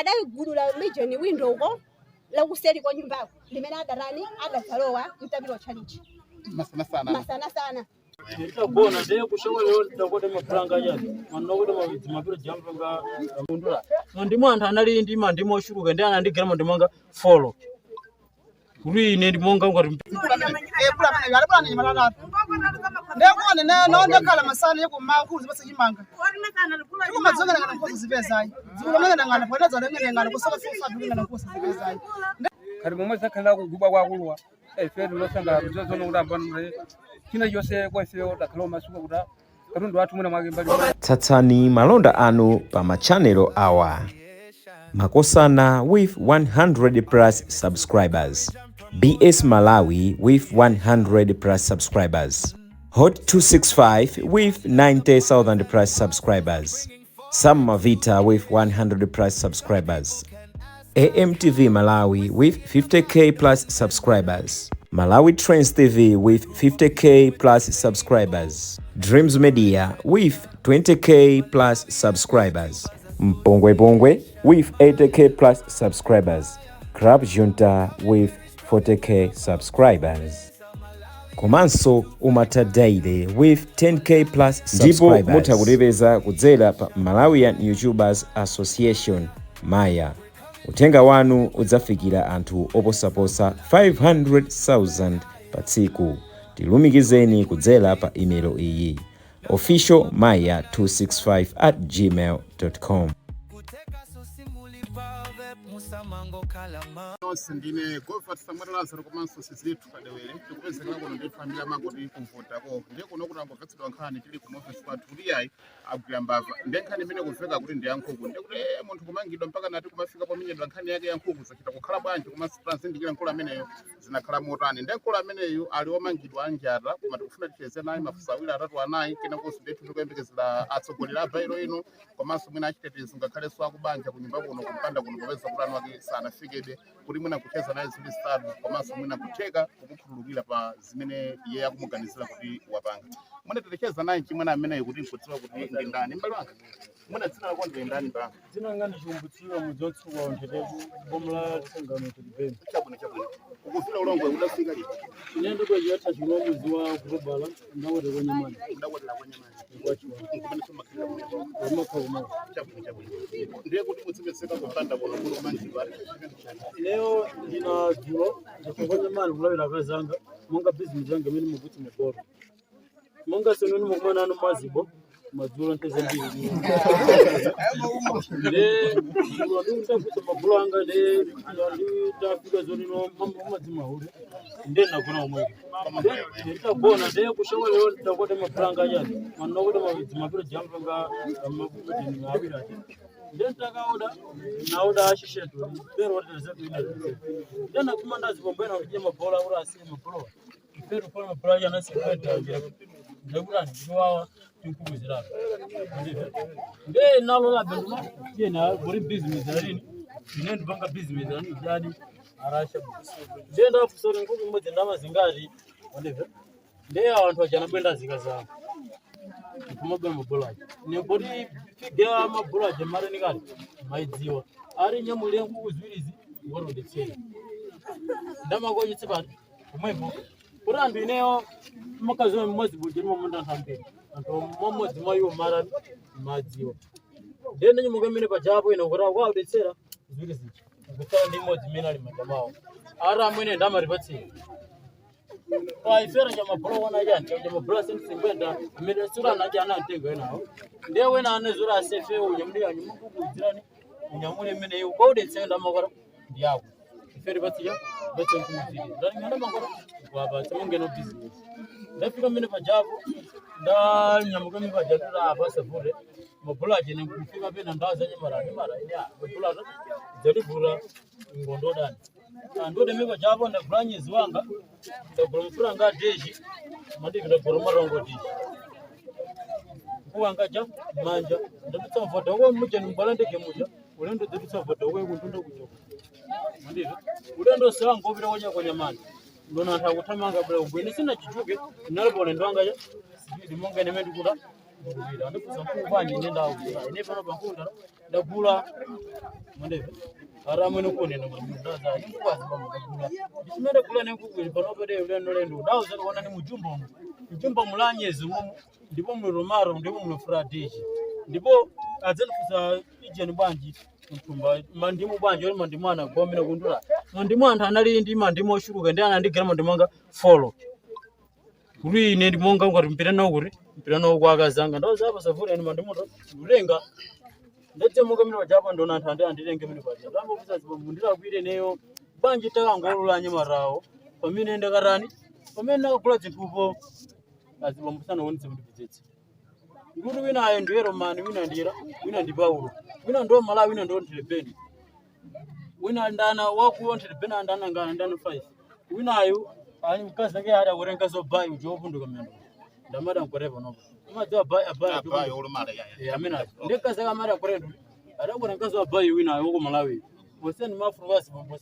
Adagulula mijeni window uko lakuseri kwa nyumbako limene adatani adadzalowa mtapita tchalichi. Masana sana. Masana sana. Nditagona ndiye kushokolewo ndakote mapulanga chani manokuti mapiro jampanga mundula mandimu anthu anali ndi mandimu ochuluka ndi anandigera mandimu anga folo kuti ine ndimonga ngati. Ndekuone nondekhala masana yekumma zipatsa chimanga tikumadzongerangana nkhosa zipezayi zikulomengenangana pwena zalengengana kusoka fufabikungana nkhosa zipezayi. Khati momwe zakhalira kugubwa kwakuluwa ife tilosangalala tizozoona kuti ambano china chonse kwa ife takhala masuka kuti katundu wathu mwina mwake mbali. Tsatsani malonda anu pa machanelo awa: Makosana with 100 plus subscribers, BS Malawi with 100 plus subscribers, Hot 265 with 90,000 plus subscribers, Sam Mavita with 100 plus subscribers, AMTV Malawi with 50K plus subscribers, Malawi Trends TV with 50K plus subscribers, Dreams Media with 20K plus subscribers, Mpongwe Pongwe with 80K plus subscribers, Club Junta with 40K subscribers. Komanso Umata Daily with 10K plus. Ndipo subscribers. Mutha kutipeza kudzera pa Malawian YouTubers Association, Maya. Uthenga wanu udzafikira anthu oposaposa 500,000 pa tsiku. Tilumikizeni kudzera pa imelo iyi: officialmaya265@gmail.com. Nonse, ndine Govert Samuel Lazaro komanso Sizithu Kadewere. Tikupezekera kuno ndithu ambiri amangoti kuvotako. Ndiye kuno kuti angomvetsedwa nkhani tili ku office kwathu kuti yayi, agwira mbava. Ndiye nkhani imene kumveka kuti ndi yankhuku. Ndiye kuti munthu kumangidwa mpaka nati kumafika pomenyedwa nkhani yake ya nkhuku, zachita kukhala bwanji? Komanso tanzindikira mkulu ameneyo zinakhala motani? Ndiye mkulu ameneyu ali omangidwa anjata, koma tikufuna ticheze naye mafunso awiri, atatu, anayi. Kenakonso ndithu tikuyembekezera atsogoleri a bairo ino komanso mwina achitetezo, ngakhalenso akubanja kunyumba kuno kumpanda kuno, popeza kuti anu ake sanafikebe, kuti mwina kucheza naye ziwiri zitatu, komanso mwina kutheka kumukhululukira pa zimene iye akumuganizira kuti wapanga. Mwina titicheza naye chimwene ameneyo kuti nkudziwa kuti ndi ndani. M'bale wanga, mwina dzina lako ndi ndani pa? Dzina langa ndi Chikumbutsiwa Mudzotsuka Ntheteku, bomo la Tsangano Tilibeni. Chabwino, chabwino. Ukufika ulongwe udafika liti? Ine ndikuchiyatha chino mwezi wa Okutobala, ndakwatira kwa Nyamani. Udakwatira kwa Nyamani? Kwachiwa. Nkumenenso makhalira kumene? Amakha kumene. Chabwino, chabwino. Ndiye kuti mudzipezeka kupanda kuno kuti kumangidwa ali chichika ndi chani? Leo ndina dzulo ndafika kwa Nyamani kulawira akazanga monga bizinesi yanga imene mukuti maboro monga senoni mukumana anu mazibo madzulo nteze mbiri. Nde dzulo ndikutafika mabolo anga, nde nditafika zonino madzimahure, nde nagona omweko nditagona. Nde kushokolewo ndakote mapulanga chani manokuti mapiro jampanga mapiro awiri aja. Nde ndakaoda naoda ashishetu pero watezekuine. Nde nakuma ndazipombwena kuchia mabhola uri asiye mabhola ifetu pala mabhola aja anasikweta ndekutani ndikuwawa tinkukuzirapa. Nde nalola benduma tiyena buri business alini ine ndipanga business ani jadi arasha. Nde ndafusori nkhuku imodzi ndamazingati wandive. Nde anthu aja anabwenda zika zawo nkumabwa mabhola aja nipoti figa mabhola aja mare maidziwa ari nyamulire nkhuku ziwirizi ngorondetsera ndamakochitse pati pomwepo kuti anthu ineyo makazi mmodzi bujeri momunda anthu ambiri anthu mmodzi mwa iwo mara madziwa. Ndiye ndinyamuka imene pajapo ine kuti akwaudetsera ziwiri zija nkusala ndi imodzi imene ali manja mawo ari amwene ndamatipatsira paifera cha mabhola wana chani cha mabhola 150 imene sura anaja ana mtengo enawo. Ndiye wena ane zura asefe unyamulira nyumukukudzirani unyamule imene ukaudetsera ndamakora ndiyako ifere patsiya batse nkudziri ndalingana makora kwapa tsamungeno business. Ndafika mene pajapo ndanyamuka mene pajapo apa savure mabhola achene kufika pena ndaza nyamara nyamara ine mabhola dzalivura ngondodani andode mene pajapo ndagula nyezi wanga ndagula mfura nga deji mandivi ndagula marongo deji kuwanga ja manja ndadutsa mvota kwa mujani mbala ndege muja ulendo ndadutsa mvota kwa kundunda kuja mandivi ulendo sewa ngopita kwaja kwa Nyamani ndona anthu akuthamanga bwera kubwene sina chichuke ndinalipo ulendo wanga ja sipidi monga ine ndikuta Ndikupita andifunsa nkhuku bwanji, ine ndawuza ine pano pa nkhuku ndagula mwandeve ara amwene kuonena ndaza nkhuku azibambo ndagula ndichimene ndagula ne nkhuku ili pano pede ulendo lendo ndawuza kuona ni mujumba umu mjumba mulanyezi umu ndipo muli romaro ndipo muli fradishi ndipo adzandifunsa ijeni bwanji mthumba mandimu bwanji oli mandimu anagomera kundula mandimu anthu anali ndi mandimu ochuluka ndi anandigera mandimu anga folo kuti ine ndimonga ngati mpira nawo kuti mpira nawo kwa akazanga ndawuza apa savura ine mandimu ndikutenga ndadzemuka mene pajapa ndona anthu andi anditenge mene paja ndambofusa zibambo ndilakwire neyo bwanji takangolulanye marawo pamene ndakarani pamene ndakagula zinthupo azibambo sanaonetse kundipedzetse ndikuti winayo ndiye Romani, wina ndira, wina ndi Paulo, wina ndo Malawi, wina ndo Ntilebeni, wina ndana wakuyo Ntilebeni andana ngana ndana 5 winayo ali mkazi ake ada kurenga zo bayi ujo opunduka mendo ndamada nkorepa nopo umadziwa bayi abayi Abayo olumala ya. Eh, amene ndekazi akamada kurendu adakura mkazi wa bayi winayo woko Malawi poseni mafuruka azibambo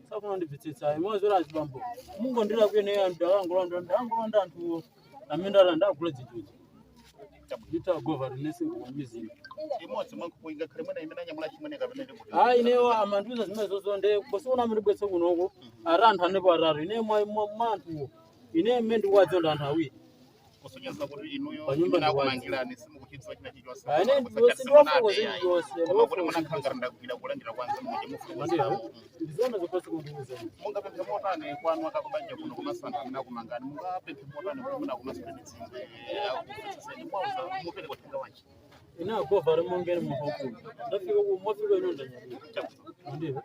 safuna ndibvetsetsa imwe azibambo mungondira kuyeneyo anthu akangolonda ndangolonda anthu amene ala ndagula zinthuzi nditagova rinesingokwamizini Imodzi mwa nkhuku ingakhale mwina imene anyamula chimwene kapena ndi kuti. hayi inewo amandiuza zimene zozo nde kosiona amene bwetse kunoko ari anthu anepo araru ine mwa anthuwo ine mmene ndikuwadzonda anthu awiri Kusonyeza kuti inuyo Panyumba imene ndi akumangirani simukuchidziwa china chilichonse. Ayi, ine ndiwafokoza chilichonse, Koma kuti ndiwafokoza munakhangara ndagwira kulandira kwanza mmoja mufukoza. Mandiyawo ndizoona zokhosi kundiuza. Mungapemphe motani kwanu akakubanja kuno komanso anthu amene akumangani mungapemphe motani kuti muna komanso kuti dzingwe akupfetseseni mwauza mupereka uthenga wanji. Ine agova ari mongene munthu wakulu ndafika ku mwafika ino ndanyadira ndivo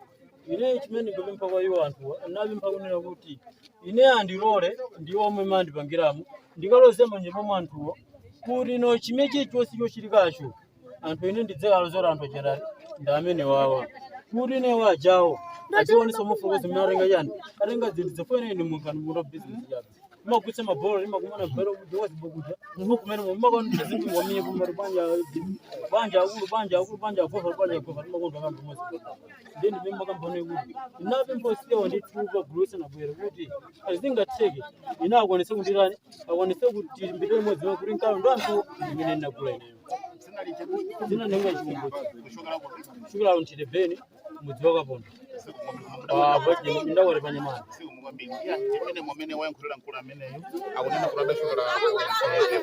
ine chimene ndikupempha kwa iwo anthu napempha kunena kuti ine andilole ndiwo omwe mandipangiramo ndikaloze manja pomwe anthuwo kuti ino chimene chilichonse chochitikacho anthu ine ndidzekalozera anthu acherali ndi amene wawa kuti ine wajawo adzionesa mufokozi mmene atenga chani atenga zinthu zofuna ine munthu muno bizinesi yabe imagutsa mabholo imakumana bhero kuja muhu kumene mumakonda zinthu wamiye kumari banja banja akulu banja akulu banja agova banja agova timakonda kambimozi ndi ndimene makambone kuti inape mposiyewo ndithupa gulusa nabwera kuti azingatheke ine akwanise kundirani akwanise kuti mbitire imodzi kuti nkalo ndo anthu imene ndinagula ineyo Dzina lija dzina ndinga chikumbutso kuchokera kuti kuchokera Ntilebeni mudzi wakaponda ndawari panyamani siku kwambiri iya chimene mwamene wayankhulira mkulu ameneyo akunena kuti adachokera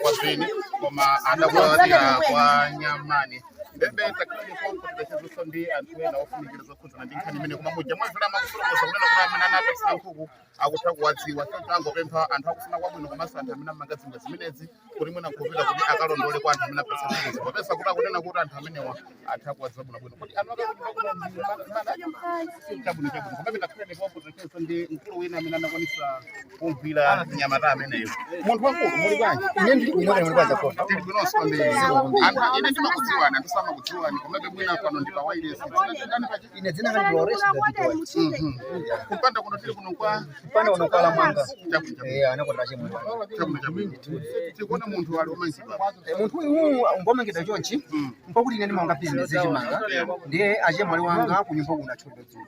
kwa Beni koma adakulatira kwa Nyamani ndebe takhalani konko tidachezanso ndi anthu ena ofunikira zokhudzana ndi nkhani imene koma muja mwamvera makufotokoza kunena kuti amene anapatsa nkhuku akutha kuwadziwa choncho angopempha anthu akufuna kwabwino komanso anthu amene amanga zingwe zimenezi kuti mwina nkupita kuti akalondole kwa anthu amene apatsa nkhukuzi popeza kuti akunena kuti anthu amenewa atha kuwadziwa bwinobwino kuti anthu chabwino chabwino komabe takhalani konko tidacheza ndi mkulu wina amene anakwanisa kugwira nyamata ameneyo. Munthu wamkulu, muli bwanji? Ine ndili bwino, kale muli bwanji kofa? Tili bwinonso kwambiri. Anthu ine ndimakudziwani, anthu samakudziwani, komabe mwina pano ndi pa wireless. Dzina ndani pachi? Ine dzina ngati Lawrence David. Kupanda kuno tili kuno kwa Kupanda uno kwala mwanga. Chabwino chabwino. Eh, anakwatira chimwe. Chabwino chabwino. Tikuona munthu ali womangidwa. Eh, munthu uyu mbomangidwa chonchi mpakuti ine ndimanga business yachimanga ndiye achemwali wanga kunyumba kuno atchulidwa dzulo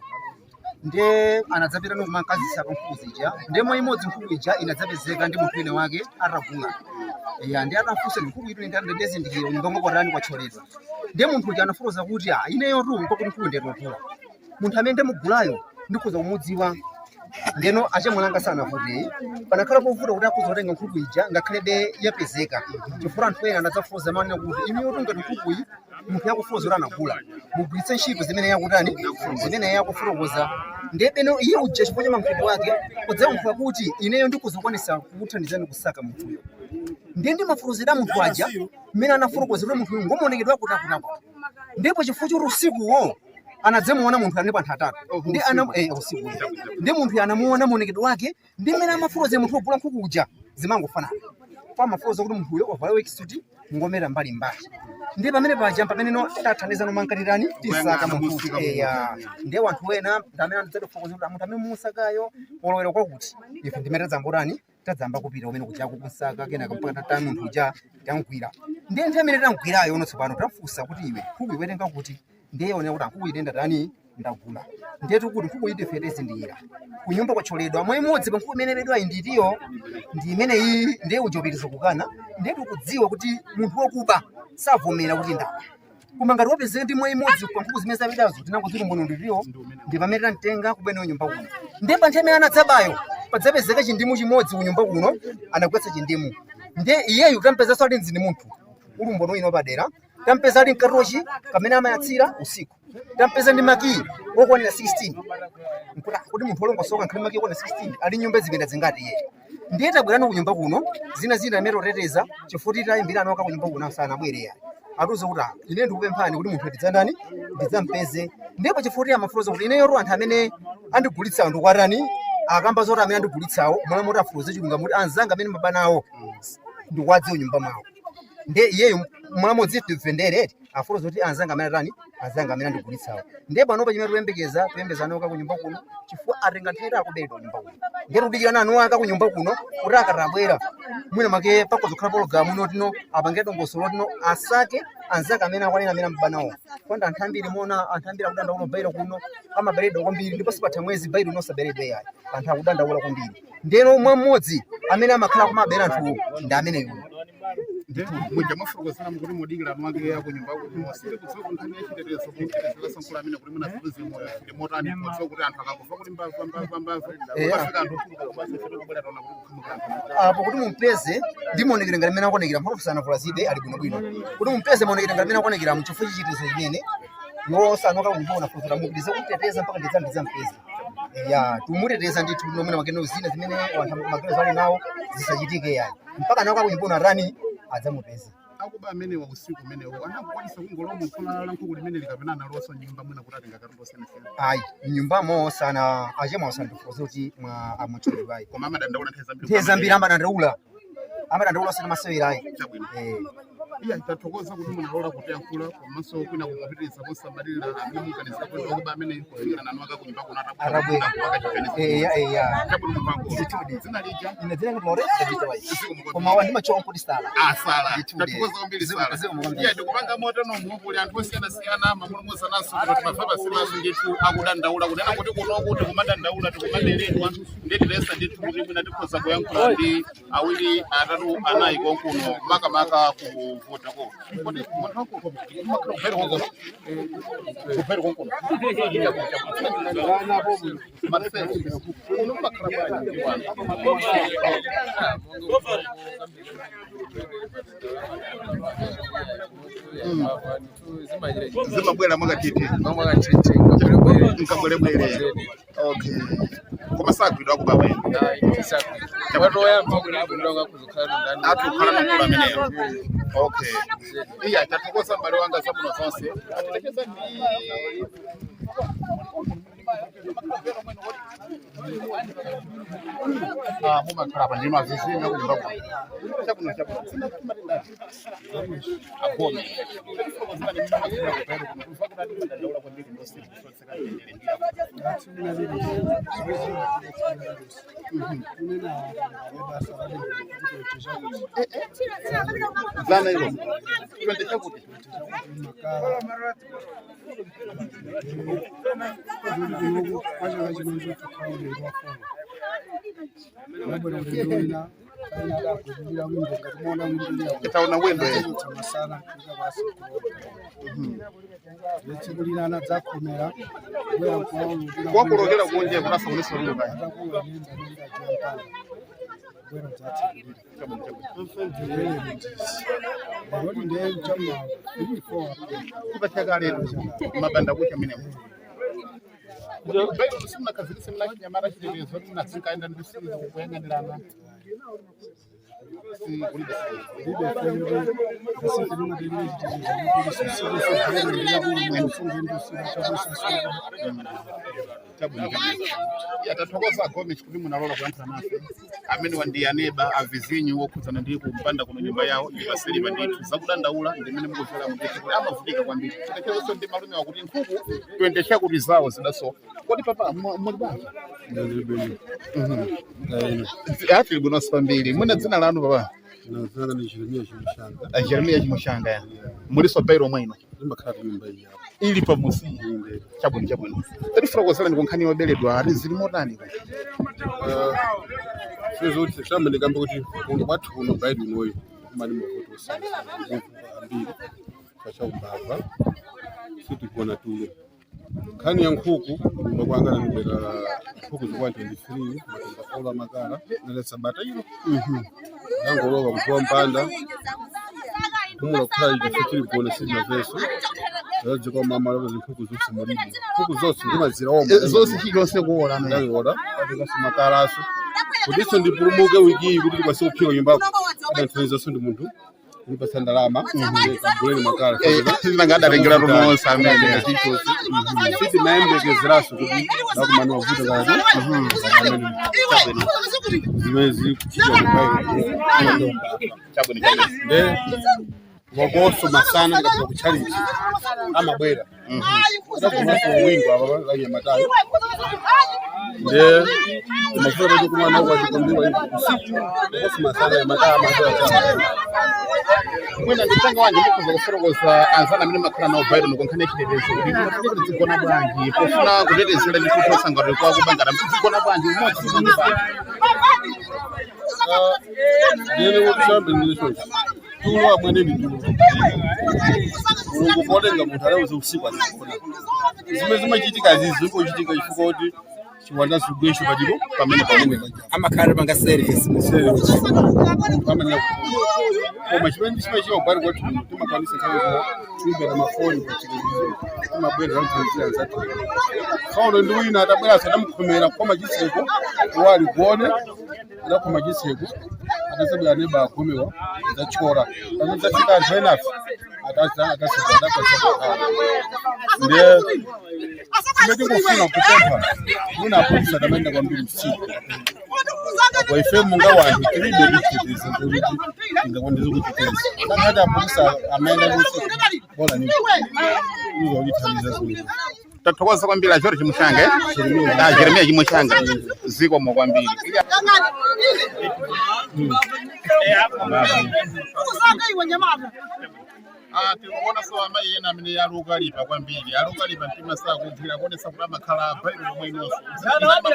ndiye anadzapita nokumankazisa pa nkhuku zija ndiye mwa imodzi nkhuku ija inadzapezeka ndi munthu wina wake atagula ya ndiye adafunsa nkhuku itu ndendezindikira nyumba kwathyoledwa ndiye munthu uja anafotokoza kuti ah ineyo tu mpakuti nkhuku ndiyatogula munthu amene ndimugulayo ndikhoza kumudziwa. Ndeno achemwali anga sanavute panakhala povuta kuti akhoza kutenga nkhuku ija ngakhalebe yapezeka chifukwa anthu ena anadzafotokoza manena kuti inuyo ngati nkhukuyi munthu yakufotokoza kuti anagula mugwiritse ntchito zimene yakutani zimene yakufotokoza ndiye beno iye uja chifukwa cha mankhuku ake kudzayankhula kuti ineyo ndikhoza kukwanisa kukuthandizani kusaka munthuyo ndiye ndimafotokozera munthu aja mmene anafotokoza kuti munthuyu ngomaonekedwa akuti akuti akuti ndipo chifukwa choti usikuwo anadzamuona munthu alipo anthu atatu ndi ana usiku ndi munthu anamuona maonekedwe wake ndi mmene amafotokozera munthu wogula nkhuku uja zimangofanana kwa amafotokoza kuti munthuyo wavala worksuit ngomera mbali mbali ndi pamene paja pamene no tathandiza nomankatirani tisaka munthu eya ndiye wanthu wena ndamene anadzatifotokoza kuti munthu amene mumusakayo polowera kwakuti ife ndimene tadzambotani tadzamba kupita kumene kujako kunsaka kenaka mpaka ta munthu uja tamugwira ndiye nthawi imene tamugwirayo ono tsopano tafunsa kuti iwe nkhuku iwetenga kuti ndiye onera kuti nkhuku ine ndatani ndagula. Ndetu kuti nkhuku iyi ife tizindikira kunyumba kwathyoledwa mwa imodzi pa nkhuku imene yabedwayi nditiyo ndi imene iyi. Ndiye uja upitiriza kukana. Ndetu kudziwa kuti munthu wakuba savomera kuti ndaba, koma ngati wapezeka ndi mwa imodzi pa nkhuku zimene zabedazo, tinangoziti mbono nditiyo, ndi pamene tamtenga kubwera nyumba kuno. Ndiye pa nthawi imene anadzabayo padzapezeka chindimu chimodzi kunyumba kuno, anagwetsa chindimu. Ndiye iyeyu tampezanso ali mzini munthu uli mbono ino padera, tampeza ali mkatochi kamene amayatsira usiku, tampeza ndi makiyi okwanira 16. Nkuti kuti munthu wolongosoka nkhali makiyi okwanira 16 ali nyumba zipinda zingati iye? Ndiye tabwerano kunyumba kuno, zina zina amene toteteza chifukwa titayimbira anoka kunyumba kuno sanabwere yani. Atiuze kuti, "Ah, ine ndikupemphani kuti munthu ndidzandani ndidzampeze." Ndipo chifukwa kuti amafuloza kuti ineyo anthu amene andigulitsawo ndikuatani, akamba zoti amene andigulitsawo mwana moti afuloze chilungamo kuti anzanga amene mabanawo ndikuwadziwa nyumba mwawo. Ndiye iyeyo mwamodzi timvendere afuloza kuti anzanga amene atani, anzanga amene andigulitsawo. Ndiye panopa chimene tikuyembekeza, kuyembeza anoka kunyumba kuno chifukwa atenga nthawi akuberedwa kunyumba kuno. Ndiye tikudikira nanu aka kunyumba kuno kuti akatabwera mwina make pakozokhala pologalamu inotino apange dongosolo lotino asake anzake amene akwanena amene amabanawo. Kwanda anthu ambiri muona anthu ambiri akudandaula bairo kuno amaberedwa kwambiri, ndipo sipatha mwezi bairo inosaberedwa yayi. Anthu akudandaula kwambiri. Ndeno mwamodzi amene amakhala kumabera anthuwo ndi ameneyo. Muja mwafotokozera mukuti mudikira anu ake akunyumba kuno, sitikudziwa ku nkhani ya chitetezo mutetezera sankhulo amene kuti munapeza moyo ndi motani, podziwa kuti anthu akangomva kuti mbava, mbava, mbava, kumafika anthu ochuluka, komanso ife tikubwera taona kuti kukhamukira anthu. Apo kuti mumpeze ndi maonekero ngati mmene akuonekera, mphamvu sanavulazidwe, ali bwinobwino. Kuti mumpeze maonekero ngati mmene akuonekera mchifukwa chichitetezo chimene iwo sanoka kunyumba unafufuta mupitize kumteteza mpaka ndidzampeze ya tumuteteza ndithu nomwena makeno zina zimene anthu magenezo ali nawo zisachitike yayi mpaka nawo kakunyumba unatani adzamupeze. Akuba amenewa usiku umenewo anakukwanisa kungolowa mukhola la nkhuku limene likapena analowanso nyumba mwina kuti atenga katundu osiyanasiyana? Ayi, mnyumbamo sana achema osandifuza kuti mwa amutchulidwayi. Koma amadandaula nthawi zambiri? Nthawi zambiri amadandaula, amadandaula osati masewera ayi. Chabwino. Eh. Iya, tathokoza kuti munalola kutiyankhula, komanso kwina kumupitiriza kusamalira amene muganiza kuti akuba amene kufikira nanu akakunyumba kuno Atabwera. atabwera chiganizo. Eya eya. Chabwino, munthu Ndithudi. dzina lija? Ine dzina ngati Lawrence David Wayi, koma wa ndimachoka nkuti Sala. Asala. Ndithudi. Tathokoza kwambiri, Sala. Zikomo kwambiri. Iya, tikupanga motano kuli anthu osiyanasiyana mamulumuzananso kuti mafapa simaso ndithu akudandaula kunena kuti kunoku tikumadandaula, tikumaderedwa. Ndiye ndithu kuti mwina tikhoza kuyankhula ndi awiri, atatu, anayi konkuno, makamaka kuvotako. Kodi munthu wako umakhala kubheri konkuno, kubheri konkuno? Marcel, kuno mumakhala bwanji wanu? Zimabwera mwakatiti, nkabwerebwere. Okay, koma sagwidwa kubaba ino? Athu kukhala namkulu ameneyo. Okay, iya, tathokoza m'bale wanga, zabwino zonse. Atitekeza ndi Ah, mumakhala pa ndino azizina kunyumba kuno. Chabwino, chabwino. Dzina matenda agome. Kwambiri ndosiku kusotseka mtendere ndi zana ilo 20 chakuti. Kwachaka chino chokhaulidwa folo unabwera ulendo wina pamene adagulira windo ngati muona windo. Taona windo, eh. Masana kupita pasi kuona tsiku lina anadzakhomera kubwera kuwaulukira. Wakulokera kunja kuti asaonese luluka. Atakuwa nenda nenda jampanda kubwera kudzatsekulira lero ndiye chamma 54. Kupacha lero mabanda kucha meneko. Bairo simunakazikise muna chinyamata chitetezo kuti munazinkaenda ndi usiku kuyang'anirana? Si kulibe? Libe fenero ngasife limadelile chitetezo. Chabwino. Yatathokoza Gomez kuti munalola kuyankhula nafe. Amene wandiyaneba avizinyu wokhudzana ndi kumpanda kuno, nyumba yawo ndi paselipa ndithu zakudandaula ndimene mukumvera ndithu kuti amavutika kwambiri. Chitetezo ndi malume wakuti nkhuku 20 chakuti zawo zidasowa. Kodi papa muli bwanji? Ati libwinonso kwambiri. Mwina dzina lanu, papa? Nazana ni Jeremiah Chimushanga. Ah, Jeremiah Chimushanga, ya muliso bairo mwino? Ndimakhala kunyumba iyi apo. Ili pamusi. Chabwino, chabwino. Tatifotokozerani kunkhani yobeledwa, ati zili motani? Sizoti mhlawumbe ndikambe kuti kuno kwathu kuno bhaidi unoyi kumali mavuto osiyana ambiri chachaumbava sitigona tulo. Nkhani ya nkhuku, nyumba kwanga nanibeka nkhuku zikwa 23 matumba ola makala nale sabata ilo nangolowa kutoa mpanda kumula kukhala icho tiligona sitinamveso zadzikwa mama lapa zinkhuku zonse mulibe, nkhuku zonse ndimazira omwe. Zonse chilonse kuola? Ndayola atikaso makalaso kutinso ndipulumuke wiki iyi kuti tikwase kuphika nyumbako, adanthanizanso ndi munthu kunipasa ndalama kaguleni makala. Nanga adatengera rumonse amene. Chilichonse sitimayembekezeraso kuti dakumani wavuta kati amene zimene zikuchita. Chabwino, chabwino. Nde wakoso masana ndikapita kutchalichi amabwera adakumaso windo apa lanyamatayo, nde mafuta kuti kumwana ukwachikombiwa usiku wakoso masana yamataya amabwera chama. Mwina nditanga wanje ndikhoza kufotokoza anzana amene makhala nawo baibulo kunkhani yachitetezo kuti kuti tizigona bwanji pofuna kutetezera ndi kuposa ngati kwa kubangana, tizigona bwanji umodzi bwanji? Ndiyene kuti ndine tulo amweneni tulo, Mulungu polenga munthu alauze usiku azigona. Zimene zimachitika zizi zimbochitika chifukwa kuti chiwanda zigwesho palipo pamene pamene amakhala panga service. Pamene koma chimene chimachitika kubali kwathu timakwanisa nthawi zina kuimbira mafoni pachitetezo, timabwera zamphunzira nzathu. Tsono ndi wina atabweranso adamukhomera kukhoma chitseko wali gone, adakhoma chitseko atasabwera neba akhomewa adzathyola pamene dzafika anthu enafe atasika. Ndiye chimene tingofuna kupempha mwina apolisi atamenda kwambiri usiku kwa ife munga wanthu tilibe chitetezo kuti ingakwanise kuteteza ngati apolisi amaenda usiku bola ni uzolithandiza zimene. Tathokoza kwambiri a George Mushanga, eh? Ah, Jeremiah Chimushanga, zikomo kwambiri. Uzanga iwe nyamata. Ah, tikuona so amayi ena amene alukalipa kwambiri, alukalipa mtima sakugwira kuonetsa kuti amakhala baibulo lomwe inonso. Amakhala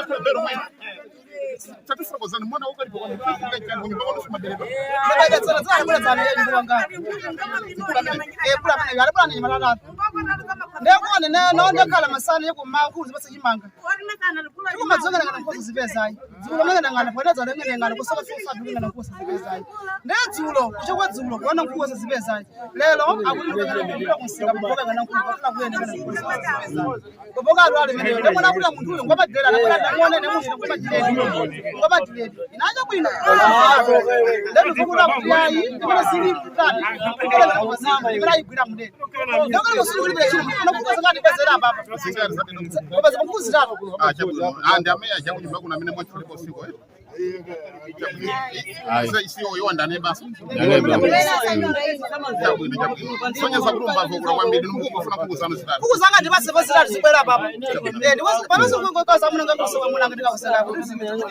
baibulo lomwe. Tatifotokozani mwana ukalipa kwambiri kunyumba kwanu simabereka? Ndekuone nondekhala masana yekummaa nkhuku zipatse chimanga tikumadzongana nkhosa zipezayi dzulo ng'anang'ana pwanadzaleng'aneng'ana kusoka fufabikung'ana nkhosa zipezayi nde dzulo kuchokwa dzulo kuona nkhosa zipezayi lero akuti kunsika kuboka kana nkhuku afuna kuyenda kana nkhosa zipezayi kuboka atu ali meneyo ndemona kuti munthu uyu ngomadilera anakwera ndamuone ne munthu ngomadilera ngomadilera inacho bwino ndetu kuti yayi ndimene sili mtani ndimene ayigwira mudeni ndekona kusili kulipira chino unakukoza ngati bezera apapa kopeza nkhuku zitatu. Ah, chabwino. Ah, ndi amene aja kunyumba kuno amene mwatchulipo usiku, eh? Isiyo iwo ndane basa. Chabwino, chabwino. Sonyeza kuti umbava kula kwambiri nimukufuna nkhuku zanu zitatu. Nkhuku zanga ndipase zitatu zibwera papa panoso kungokoza munanga kusoka munanga ndikakosera kuti Ndimene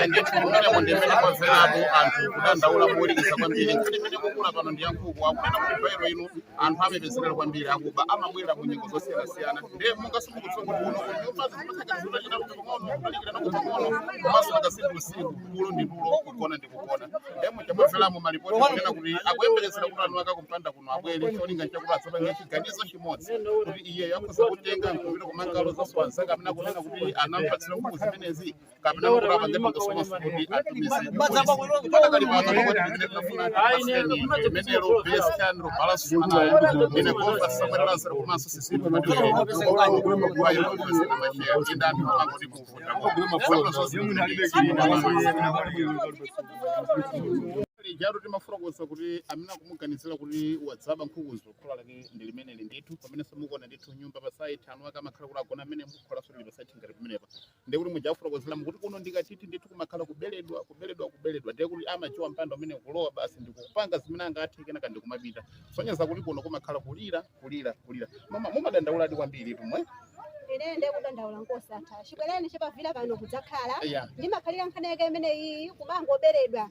ndimene kwamverapo anthu kudandaula molikisa kwambiri. Nkhani imene kukula pano ndi yankhuku. Akunena kuti bairo ino anthu amapezekera kwambiri akuba, amabwera mu nyengo zosiyanasiyana. Ndiye mungasumukudziwa kuti kuno kunyumba zimatheka zitachita kuti pang'ono kutalikira nako pang'ono, komanso nakasinthu usiku tulo ndi tulo, kugona ndi kugona. Ndiye muchamwamveramo malipoti kunena kuti akuyembekezera kuti anthu akakumpanda kuno abwere, cholinga nchakuti adzapange chiganizo chimodzi kuti iye akhoza kutenga nkupita kumangalo zonso anzake amene akunena kuti anampatsira nkhuku zimenezi, kapena kuti apange pangasomaso kuti atumize patakali pano. Pakuti ndimene tinafuna tipaseni limenelo best channel balance ndine Gova Samuel Lazaro komanso sisitu inda anthu amangoti kuvuta. Lijalo timafotokoza kuti amene akumuganizira kuti wadzaba nkhukuzo khola lake ndi limeneli ndithu. Pamene simukuona ndithu nyumba pa site, anu ake amakhala kuti agona amene mukholaso lili pa site ngati pamenepa. Ndiye kuti mujafotokozera mukuti kuno ndikatiti ndithu kumakhala kubeledwa, kubeledwa, kubeledwa. Ndiye kuti amachiwa mpanda umene kulowa basi ndikupanga zimene angathe, kenaka ndikumapita. Sonyeza kuti kuno kumakhala kulira, kulira, kulira. Mama, mumadandauladi kwambiri tumwe. Ine ndikudandaula nkosatha. Chibwereni chipavira pano kudzakhala, Iya. ndimakhalira nkhani yake imeneyi, kumangoberedwa.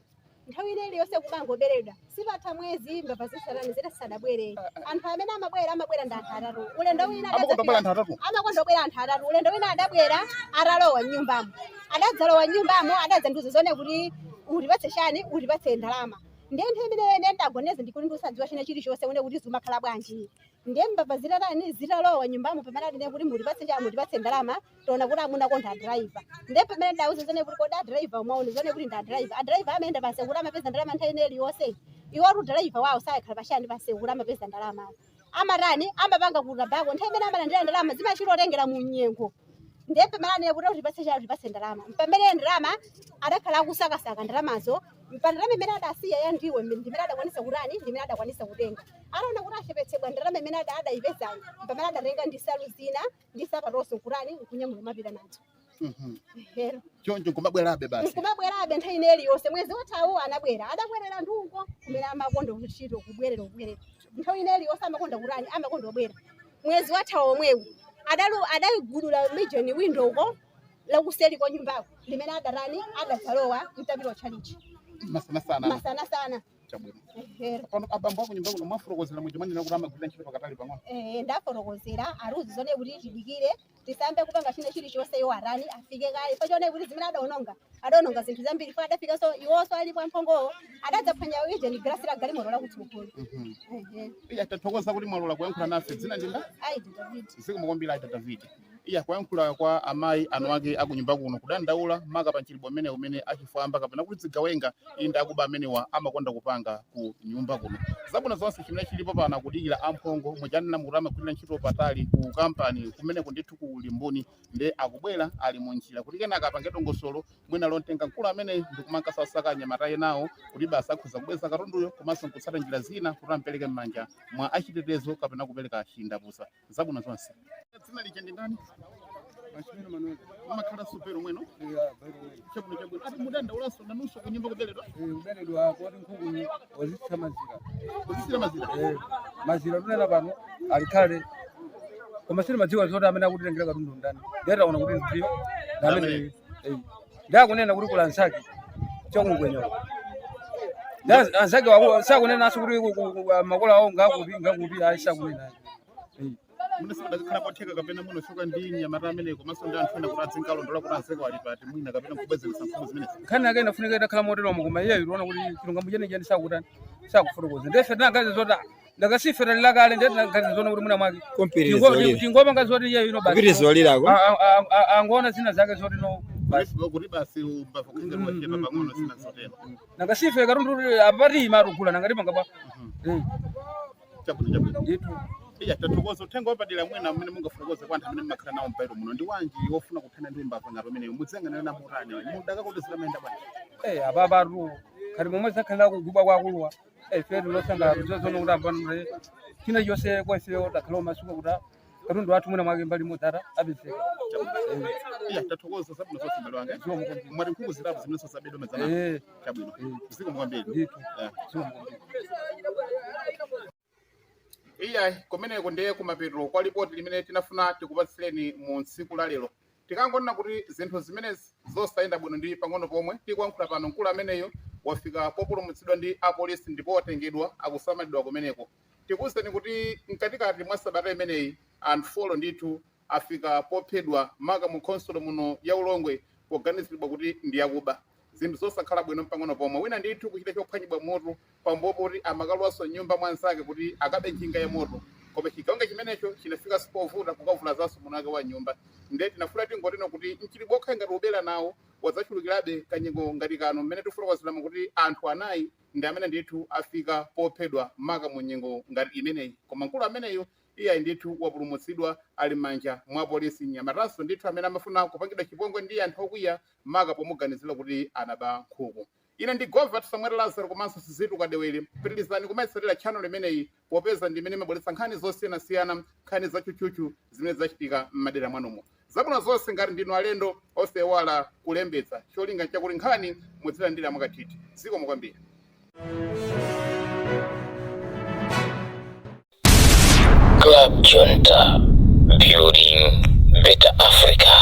Nthawi ina iliyonse kumangoberedwa. Sipatha mwezi mbava zisanani zitasadabwere. Anthu amene amabwera amabwera ndi anthu atatu. Ulendo wina Amakonda kubwera anthu atatu? Amakonda kubwera anthu atatu. Ulendo wina adabwera atalowa m'nyumbamo. Adadzalowa m'nyumbamo adadzandiuza zone kuti utipatse chani, utipatse ndalama. Ndiye nthawi imene ine ndagoneza ndikuti ndisadziwa china chilichonse une kuti zimakhala bwanji. Ndiye mbava zitatani zitalowa nyumbamo pamene adine kuti mutipatse chani, mutipatse ndalama, taona kuti amuna konda adraiva. Ndiye pamene ndauza zone kuti kodi adraiva umaona zone kuti ndi adraiva. Adraiva amayenda pansewu kuti amapeza ndalama nthawi ina iliyonse. Iwo driver wawo sakhala pachani pansewu kuti amapeza ndalama. Amatani amapanga kutabako nthawi imene amalandira ndalama zimachitotengera mu nyengo. Ndiye pamene anene kuti utipatse chani, utipatse ndalama. Pamene ndalama adakhala akusakasaka ndalamazo, pa ndalama imene adasiya ya ndiwo ndimene adakwanisa kutani, ndimene adakwanisa kutenga. Ataona kuti achepetsedwa ndalama imene adayipezayo, pamene adatenga ndi nsalu zina ndi nsapatonso nkutani, nkunyamula kumapita nazo. Hero. Choncho nkumabwerabe basi? Nkumabwerabe nthawi ina iliyonse. Mwezi wathawu anabwera, adabwerera ndiuko kumene amakonda kuchito kubwerera kubwerera. Nthawi ina iliyonse amakonda kutani, amakonda kubwera. Mwezi wathawu omwewu adalu adayigulula mijeni window uko lakuseri kwa nyumbako limene adatani adadzalowa mtapita tchalichi. Masanasana? Masanasana. Chabwino. Hero. Pano abambo ako nyumba kuno mwafotokozera muja manena kuti amagwira ntchito pakatali pang'ono? Eh, ndafotokozera aruzi zone kuti tidikire tisambe kupanga china chilichonse iwo arani afike kaye pachone kuti zimene adaononga adaononga zinthu zambiri fo adafikanso iwonso alipo amphongowo adadzaphwanya ijeni galasi la galimoto lakutsogolo. Ehe. Iya, tathokoza kuti mwalola kuyankhula nafe. Dzina ndinda? Aida David. Zikomo kwambiri, Aida David. Iya, kuyankhula kwa amayi anu ake akunyumba kuno kudandaula maka pa mchitidwe umene achifwamba kapena kuti zigawenga inde akuba amenewa amakonda kupanga ku nyumba kuno. Zabwino zonse, chimene chilipo pano akudikira amphongo mujanena mukuti amagwirira ntchito patali ku kampani kumene kundithu ku Limbuni, nde akubwera ali munjira kuti kenaka apange dongosolo mwina lontenga mkulu amene ndikumankasasaka anyamata enawo kuti basi akhoza kubweza katunduyo komanso nkutsata njira zina kuti ampereke m'manja mwa achitetezo kapena kupereka chindapusa. Zabwino zonse. Dzina lija ndi ndani? Machimino Manuel. Mumakhala supero mweno? Chabwino, chabwino. Ati mudandaulaso nanunso kunyumba kuberedwa? Kuberedwa koti nkhuku wazitsitsa mazira. Kuzitsira mazira? Eh, mazira tunena pano alikhale koma sili madziwa zoti amene akutitengera katundu ndani. Ndiye taona kuti ndiyo amene ndakunena kuti kula anzake chakungwenyako anzake wako sakunenanso kuti makolo awo ngakuti ngakuti ayi sakunena. Mwina sikudakakhala kotheka kapena munochoka ndi nyamata amene komanso ndi anthu ena kuti adzinkalondola kuti anzake ali pati mwina kapena kubwezeretsa nkhuku zimenezi? Nkhani yake inafunika itakhala moteromo, koma iyeyo tiona kuti chilungamo chenicheni sakutani sakufotokoza. Ndefe tinagaza zoti ndakasife talila kale, ndiye tinagaza zona kuti mwina mwake Kompiriza olira. tingopanga zoti iyeyo ino basi Kupitiriza olirako. Angoona zina zake zoti no basi. Kuti basi umbava kuchepa pang'ono zina zotero. Nakasife katundu apati imarugula nangatipanga pa. Chabwino, chabwino. Ndithu. Iya, tathokoza. Uthenga wapadera mwina mmene mungafotokoze kwa anthu amene mmakhala nawo mpairo muno ndi wanji wofuna kuthana ndi umbava ngati pameneyo mudziyang'anira na motani mudakakotezera mayenda bwanji? Eh, apapatu khati momwe zakhalira kugubwa kwakuluwa ife tilosangalala kudziwa zono kuti apano china chonse kwa ifeyo takhala omasuka kuti katundu wathu mwina mwake mbali imodzi ata apezeka. Iya, tathokoza. Zabwino zonse, m'bale wanga. Mwati nkhuku zitatu zimenenso zabedwa madzana? Eh. Chabwino, zikomo kwambiri. Ndithu. Zikomo kwambiri. Iya, kumeneko ndiye kumapeto kwa ripoti limene tinafuna tikupatsireni mu tsiku la lero. Tikangonena kuti zinthu zimenezi zosayenda bwino ndi pang'ono pomwe. Tikuyankhula pano mkulu ameneyo wafika populumutsidwa ndi apolisi ndipo watengedwa akusamalidwa kumeneko. Tikuwuzeni kuti mkatikati mwa sabata imeneyi anthu 4 ndithu afika pophedwa maka mu khonsolo muno ya Ulongwe poganiziridwa kuti ndi akuba. Zinthu zosakhala bwino mpang'ono pomwe. Wina ndithu kuchita chophwanyidwa mutu pambuyo poti amakalowanso m'nyumba mwa anzake kuti akabe njinga ya moto, koma chigawenga chimenecho chinafikanso povuta kukavulazanso mwini wake wa nyumba. Nde tinafuna tingotero kuti mchitidwe okhala ngati ubera nawo wadzachulukirabe kanyengo ngati kano mmene tifotokozeramo kuti anthu anayi ndi amene ndithu afika pophedwa maka mu nyengo ngati imeneyi. Koma mkulu ameneyo iyayi ndithu wapulumutsidwa ali m'manja mwa polisi, mnyamatanso ndithu amene amafuna kupangidwa chipongwe ndi anthu okwiya maka pomuganizira kuti anaba nkhuku. Ine ndi Govert Samuel Lazaro komanso Sizitu Kadewere. Pitirizani kumayitsatira channel imeneyi popeza ndi imene imabweretsa nkhani zosiyanasiyana, nkhani zachuchuchu zimene zachitika m'madera mwanumo. Zabwino zonse. Ngati ndinu alendo osaiwala kulembetsa, cholinga chakuti nkhani muzilandira mwakathithi. Zikomo kwambiri. Club Junta, building better Africa.